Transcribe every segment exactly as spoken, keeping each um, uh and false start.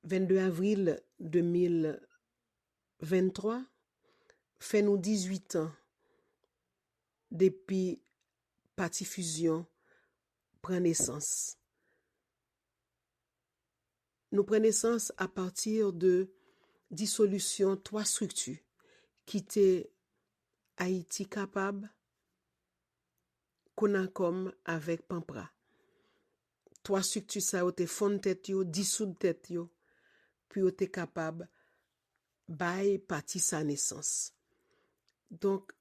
Vennde avril de mil venntwa fè nou dizuit an depi Pati Fizyon pran nesans. Nou pran nesans apati de disolisyon twa estrikti ki te Ayiti Kapab, Konakòm avèk Panpra. Twa estrikti sa yo te fonn tèt yo, disoud tèt yo, pou yo te kapab bay pati sa nesans. Donk,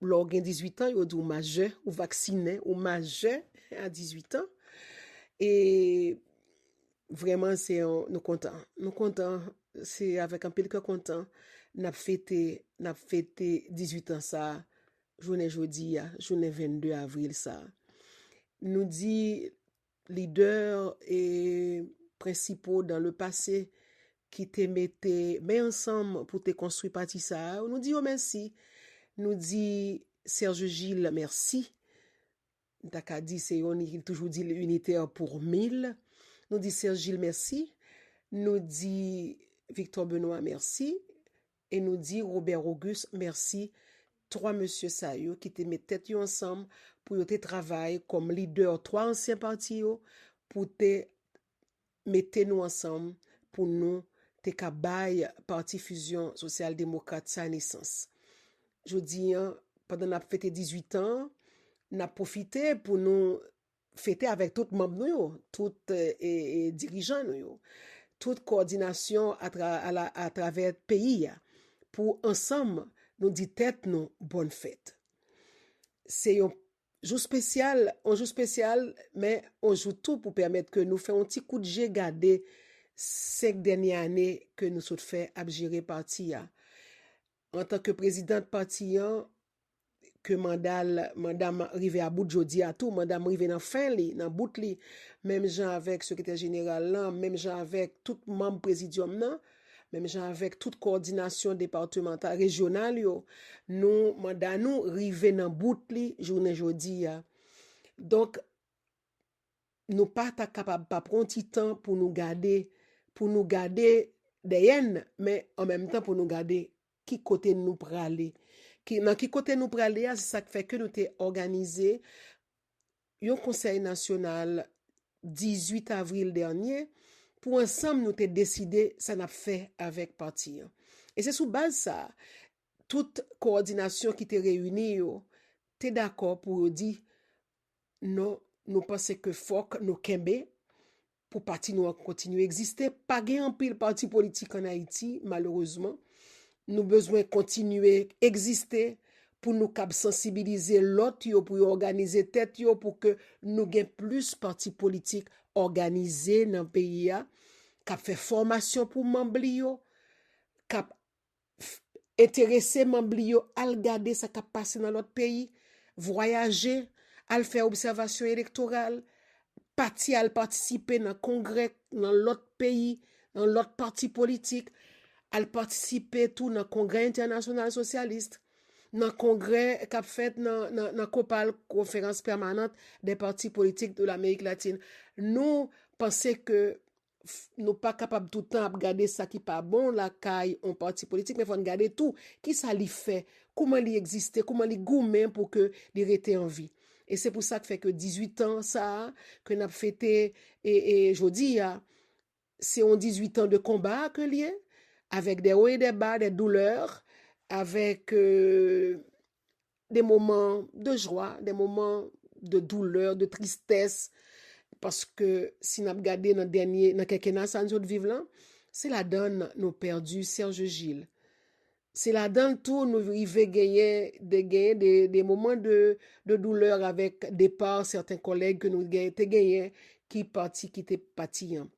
lè w gen dizuit an, yo di w majè, ou vaksinen, ou majè a dizuit an. E vrèman, se yon, nou kontan. Nou kontan, se avèk anpil kè kontan n ap fete, n ap fete dizuit an sa a, jounen jodi a, jounen vennde avril sa a. Nou di lidè e prensipo dan le pase ki te mete men ansanm pou te konstwi pati sa a, nou di yo mèsi. Nou di Serge Gilles mèsi. M ta ka di se yon, li toujou di l unitaire pour mille. Nou di Serge Gilles mèsi. Nou di Victor Benoît mèsi. E nou di Robert Auguste mèsi. Twa mesye sa yo ki te met tèt yo ansanm pou yo te travay kòm lidè twa ansyen pati yo, pou te mete nou ansanm pou nou te ka bay Pati Fizyon Sosyal Demokrat sa nesans. Jodi an, pandan n ap fete dizuit an, n ap pwofite pou nou fete avèk tout manm nou yo, tout e, e, dirijan nou yo, tout kowòdinasyon atra, ala, atravè peyi a, pou ansanm nou di tèt nou bòn fèt. Se yon jou espesyal, yon jou espesyal, men yon jou tou pou pèmèt ke nou fè yon ti kout je gade senk dènye ane ke nou sot fè ap jere pati a. Antanke prezidant pati an, ke manda l, manda m rive a bout jodi a tou, manda m rive nan fen li, nan bout li, menm jan avèk sekretè jeneral lan, menm jan avèk tout manm prezidyòm nan, menm jan avèk tout kowòdinasyon depatmantal, rejyonal yo, nou, manda nou rive nan bout li jounen jodi a. Donk, nou pa ta kapab pa pran ti tan pou nou gade, pou nou gade dèyè n, men an menm tan pou nou gade ki kote nou prale. Ki, nan ki kote nou prale a, se sa k fè ke nou te òganize yon konsèy nasyonal dizuit avril dènye pou ansanm nou te deside sa n ap fè avèk pati an. E se sou baz sa a, tout kowòdinasyon ki te reyini yo te dakò pou yo di non, nou panse ke fòk nou kenbe pou pati nou an kontinye egziste. Pa gen anpil pati politik ann Ayiti, malerezman. Nou bezwen kontinye egziste pou nou kab sansibilize lòt yo, pou yo òganize tèt yo, pou ke nou gen plis pati politik òganize nan peyi a, k ap fè fòmasyon pou manm li yo, k ap enterese manm li yo al gade sa k ap pase nan lòt peyi, vwayaje, al fè obsèvasyon elektoral, pati al patisipe nan kongrè, nan lòt peyi, nan lòt pati politik, al patisipe tou nan kongrè entènasyonal sosyalis, nan kongrè k ap fèt nan, nan, nan COPAL, Conférence Permanente des Partis Politiques de l'Amérique Latine. Nou panse ke f-, nou pa kapab tout tan ap gade sa ki pa bon lakay yon pati politik, men fò n gade tou ki sa li fè, kouman li egziste, kouman li goumen pou ke li rete an vi. E se pou sa k fè ke dizuit an sa a, ke n ap fete e, e jodi a, se yon dizuit an de konba ke l ye, avèk de wo e de ba, de doulè, avèk e, de moman de jwa, de moman de doulè, de tristès, paske si n ap gade nan dènye, nan kèkena sa n sot viv lan, se ladan n nou pèdi Serge Gilles. Se ladan l tou nou rive genyen de, genyen de, de moman de, de doulè avèk depa sèten kòlèg ke nou gen, te genyen ki pati kite pati an.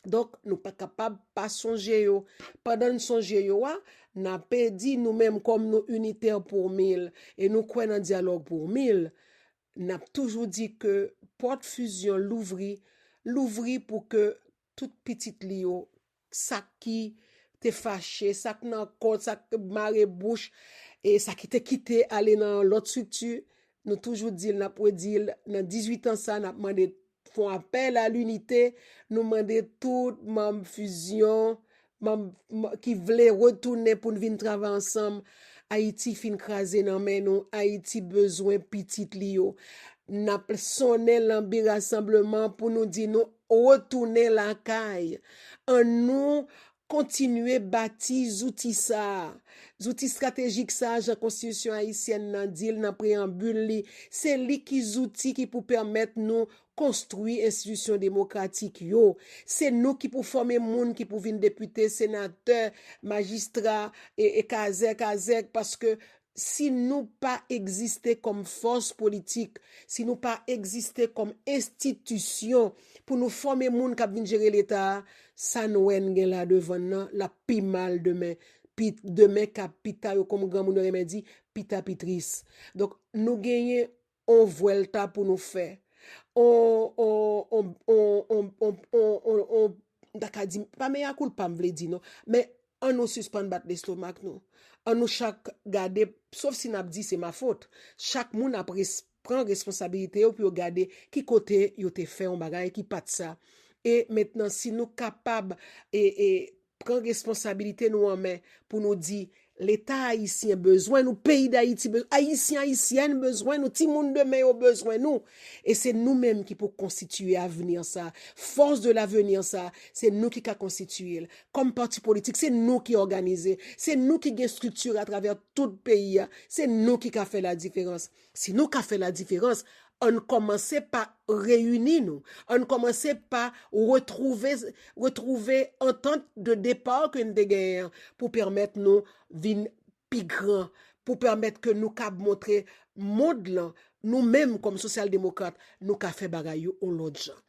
Donk, nou pa kapab pa sonje yo. Pandan n sonje yo a, n ape di nou menm kòm nou initè pou mil e nou kwè nan dyalòg pou mil, n ap toujou di ke pòt Fizyon louvri, louvri pou ke tout pitit li yo, sa ki te fache, sa k nan kont, sa k mare bouch, e sa ki te kite ale nan lòt estrikti, nou toujou di l, n ap redi l, nan dizuit an sa, n ap mande fè yon apèl a linite, nou mande tout manm Fusion, manm, manm ki vle retounen pou n vin travay ansanm. Ayiti fin kraze nan men nou. Ayiti bezwen pitit li yo. N ap sonnen lanbi rasanbleman pou nou di nou retounen lakay. Annou kontinye bati zouti sa a. Zouti estratejik sa a, jan konstitisyon ayisyèn nan di l nan preyanbil li, se li ki zouti ki pou pèmèt nou konstwi enstitisyon demokratik yo. Se nou ki pou fòme moun ki pou vin depite, senatè, majistra, e, e kazèk, kazèk, paske si nou pa egziste kòm fòs politik, si nou pa egziste kòm enstitisyon pou nou fòme moun k ap vin jere Leta a, sa n wè n gen la devan n nan, l ap pi mal demen. Pi, demen ka pita, yo kòm granmoun yo renmen di, pita pi tris. Donk, nou genyen on vwèlta pou nou fè. On, on, on, on, on, on, on, on, on, m ta ka di, pa mea culpa m vle di non, men ann nou sispann bat lestomak nou. Ann nou chak gade, sof si n ap di se ma fot. Chak moun ap res, pran responsabilite yo pou yo gade ki kote yo te fè yon bagay ki pa t sa. E mentnan, si nou kapab e, e, pran responsabilite nou an men pou nou di, Leta ayisyen bezwen nou, peyi Dayiti bezwen, Ayisyen, Ayisyèn bezwen nou, timoun demen yo bezwen nou. E se nou menm ki pou konstitiye avni sa, force de l'avenir sa, se nou ki ka konstitiye l. Kòm pati politik, se nou ki òganize, se nou ki gen estrikti atravè tout peyi a, se nou ki ka fè la diferans. Si nou ka fè la diferans, ann kòmanse pa reyini nou. Ann kòmanse pa retwouve, retwouve antant de depa ke n te genyen an pou pèmèt nou vin pi gran, pou pèmèt ke nou kab montre mond lan, nou menm kòm sosyal demokrat, nou ka fè bagay yo yon lòt jan.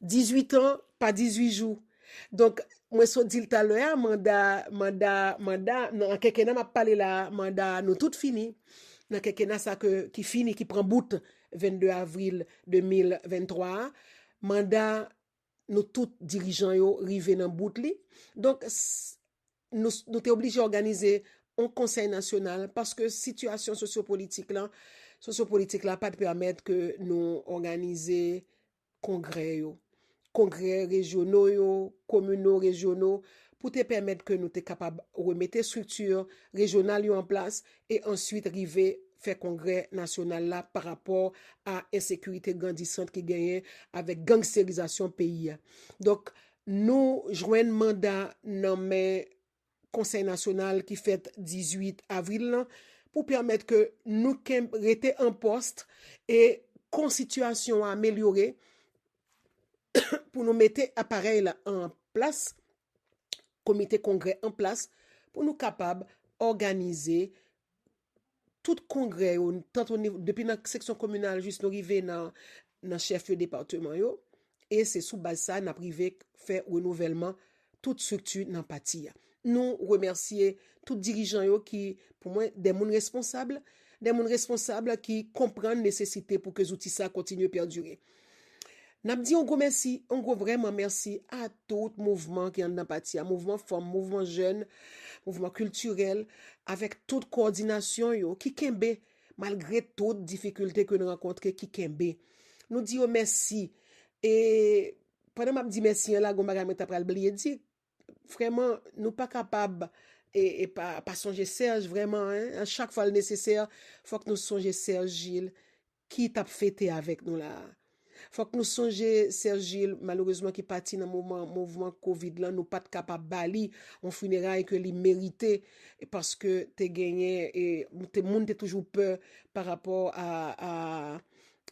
Dizuit an, pa dizuit jou. Donk, mwen sot di l talè a, manda, manda, manda, nan kèkena m ap pale la, manda nou tout fini. Nan kèkena sa ke, ki fini, ki pran bout vennde avril de mil venntwa a, manda nou tout dirijan yo rive nan bout li. Donk, s, nou, nou te oblije òganize yon konsèy nasyonal paske sitiyasyon sosyopolitik lan, sosyopolitik la pa t pèmèt ke nou òganize kongrè yo, kongrè rejyono yo, komino, rejyono, pou te pèmèt ke nou te kapab remete estrikti rejyonal yo an plas e answit rive fè kongrè nasyonal la pa rapò a ensekirite grandisant ki genyen avèk gangsterizasyon peyi a. Donk, nou jwenn manda nan men Konsèy Nasyonal ki fèt dizuit avril lan pou pèmèt ke nou ken, rete an pòs e kon sitiyasyon an amelyore pou nou mete aparèy la an plas, komite kongrè an plas, pou nou kapab òganize tout kongrè yo, tant o nivo, depi nan seksyon kominal jis nou rive nan, nan chèflye depatman yo, e se sou baz sa n ap rive fè renouvèlman tout estrikti nan pati a. Nou remèsye tout dirijan yo ki, pou mwen, de moun responsab, de moun responsab ki konprann nesesite pou ke zouti sa kontinye pèdire. N ap di yon gwo mèsi, yon gwo vrèman mèsi a tout mouvman ki anndan pati a, mouvman fanm, mouvman jèn, mouvman kiltirèl, avèk tout kowòdinasyon yo ki kenbe, malgre tout difikilte ke n rankontre, ki kenbe. Nou di yo mèsi. E pandan m ap di mèsi an la, gon bagay mwen ta pral bliye di. Vrèman, nou pa kapab e, e pa, pa sonje Serge, vrèman, en. A chak fwa l nesesè, fòk nou sonje Serge Gilles, ki t ap fete avèk nou la a. Fòk nou sonje Serge Gilles, malerezman, ki pati nan moman, mouvman kovid lan, nou pa t kapab ba li yon fineray ke li merite, paske te genyen, e, te, moun te toujou pè pa rapò a, a,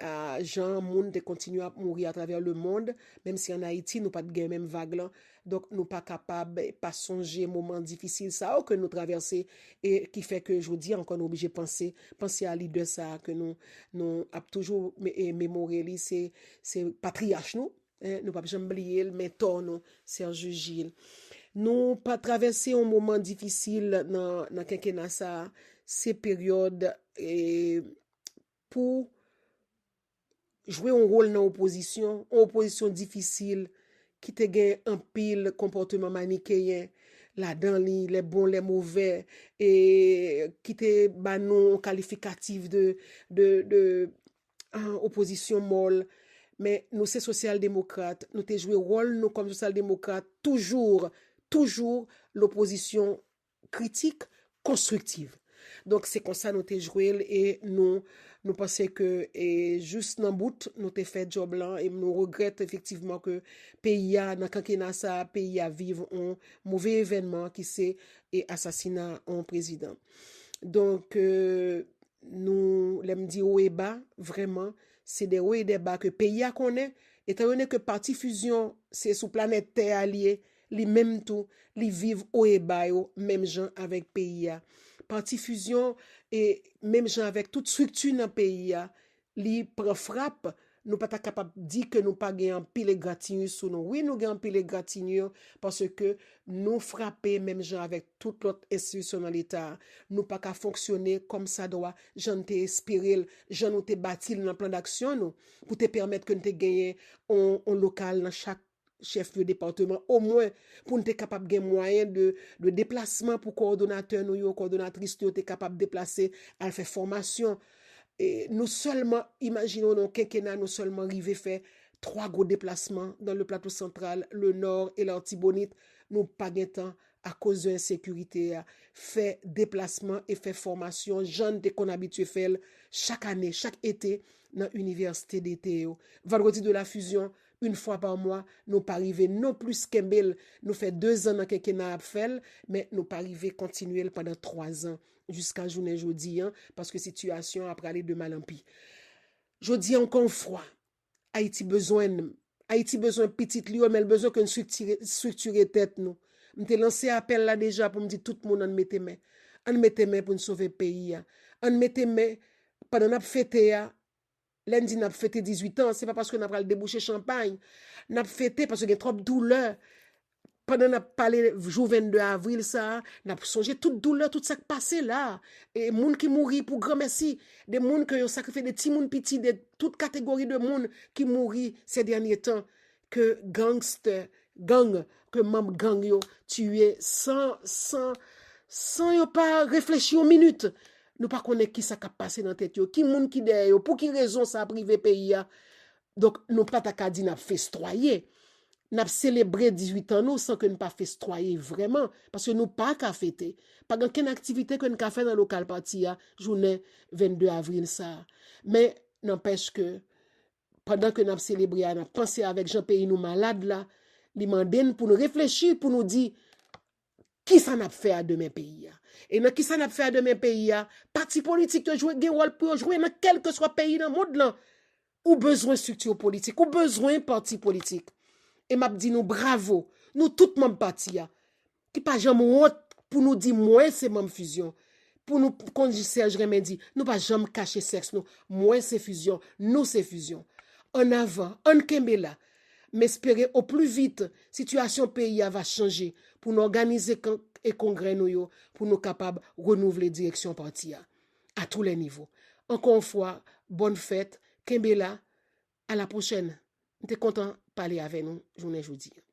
a jan moun te kontinye ap mouri atravè lemonn, menm si ann Ayiti, nou pa t gen menm vag lan. Donk, nou pa kapab pa sonje moman difisil sa yo ke nou travèse e ki fè ke jodi a ankò nou oblije panse, panse a lidè sa a ke nou, nou ap toujou me, e memore li, se, se patriyach nou, en, nou p ap janm bliye l, mentò nou, Serge Gilles. Nou pa travèse yon moman difisil nan, nan kenkena sa a, se peryòd, e, pou jwe yon wòl nan opozisyon, yon opozisyon difisil, ki te gen anpil konpòteman manikeyen ladan li, les bons, les mauvais, e ki te ba nou yon kalifikatif de, de, de, ah, opozisyon mòl. Men nou se sosyal demokrat, nou te jwe wòl nou kòm sosyal demokrat, toujou, toujou lopozisyon kritik, konstriktiv. Donk se konsa nou te jwe l e nou, nou panse ke e jis nan bout nou te fè djòb lan e nou regrèt efektivman ke peyi a, nan kenkena sa, peyi a viv yon move evènman ki se e asasina yon prezidan. Donk, e, nou, lè m di wo e ba, vrèman, se de wo e de ba ke peyi a konnen, etan done ke Pati Fizyon se sou planèt tè a li ye, li menm tou, li viv wo e ba yo, menm jan avèk peyi a. Pati Fizyon, e menm jan avèk tout estrikti nan peyi a, li pran frap, nou pa ta kapab di ke nou pa gen anpil egratignure sou nou. Wi, nou gen anpil egratignure, paske nou frape menm jan avèk tout lòt enstitisyon nan Leta a. Nou pa ka fonksyone kòm sa dwa, jan n te espere l, jan nou te bati l nan plan daksyon nou, pou te pèmèt ke n te genyen on, on lokal nan chak chèflye depatman, omwen pou n te kapab gen mwayen de, de deplasman pou kowòdonatè nou yo, kowòdonatris nou yo te kapab deplase, al fè fòmasyon. E nou sèlman, imajine w nan yon kenkena, nou sèlman rive fè twa gwo deplasman dans le Plateau Central, le Nord et l'Artibonite. Nou pa gen tan akoz de ensekirite a. Fè deplasman e fè fòmasyon, jan n te konn abitye fè l chak ane, chak ete, nan inivèsite dete yo. Vandredi de la Fizyon, yon fwa pa mwa, nou pa rive non plis kenbe l. Nou fè de zan nan kenkena ap fè l, men nou pa rive kontinye l pandan twa zan, jiska jounen jodi an, paske sitiyasyon an ap prale de mal an pi. Jodi an, ankò yon fwa, Ayiti bezwen n. Ayiti bezwen pitit li yo, men l bezwen ke n estriktire, estriktire tèt nou. M te lanse apèl la deja pou m di tout moun ann mete men. Ann mete men pou n sove peyi a. Ann mete men pandan n ap fete a. Lè n di n ap fete dizuit an, se pa paske n ap pral debouche chanpay. N ap fete paske gen twòp doulè. Pandan n ap pale jou vennde avril sa a, n ap sonje tout doulè, tout sa k pase la. E moun ki mouri pou granmèsi, de moun ke yo sakrifye, de timoun piti, de tout kategori de moun ki mouri se dènye tan, ke gangstè, gang, ke manm gang yo tiye san, san, san yo pa reflechi yon minit. Nou pa konnen kisa k ap pase nan tèt yo, ki moun ki dèyè yo, pou ki rezon sa ap rive peyi a. Donk, nou pa ta ka di n ap festwaye. N ap selebre dizuit an nou san ke n pa festwaye vrèman, paske nou pa ka fete. Pa gen okenn aktivite ke n ka fè nan lokal pati a jounen vennde avril sa a. Men, nanpèch ke, pandan ke n ap selebre a, n ap panse avèk jan peyi nou malad la, li mande n pou n reflechi, pou nou di, kisa n ap fè a demen peyi a? E nan kisa n ap fè a demen peyi a, pati politik yo jwe, gen wòl pou yo jwe nan kèlkeswa peyi nan mond lan. Ou bezwen estrikti politik, ou bezwen pati politik. E m ap di nou bravo, nou tout manm pati a, ki pa janm wont pou nou di mwen se manm Fizyon. Pou nou, kon Serge renmen di, nou pa janm kache sèks nou. Mwen se Fizyon, nou se Fizyon. Ann avan, ann kenbe la. M espere o pli vit, sitiyasyon peyi a va chanje pou n òganize kan-, e kongrè nou yo, pou nou kapab renouvle direksyon pati a, à tous les niveaux. Ankò yon fwa, bòn fèt, kenbe la, à la prochaine. M te kontan pale avè nou jounen jodi a.